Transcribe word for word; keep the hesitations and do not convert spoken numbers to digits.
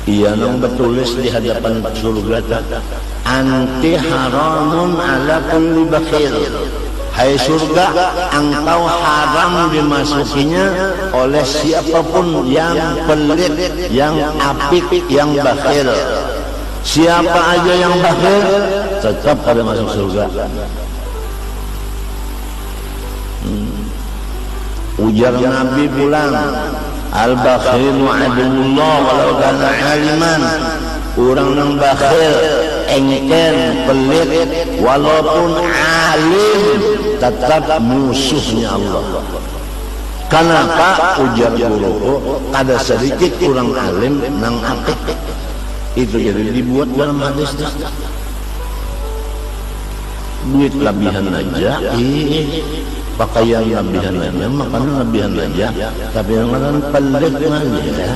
Iya nang batulis di hadapan surga ta, "Anti haramun ala kulli bakhil." Hai surga, angkau haram dimasukinya oleh siapapun yang pelit, yang apik, yang bakhil. Siapa aja yang bakhil, tetap kada masuk surga. Hmm. Ujar Nabi pulang, "Al-bakhilu aduwwullah walau kana aliman." Urang nang bakhil, engken, pelit, walaupun alim, tetap musuhnya Allah. Kanapa? Ujar guruku, kada sedikit urang alim nang apik. Itu jadi dibuat dalam hadis tu. Duit labihan aja, ih, pakaian labihan aja, makanan labihan aja, tapi nang ngaran pelit aja.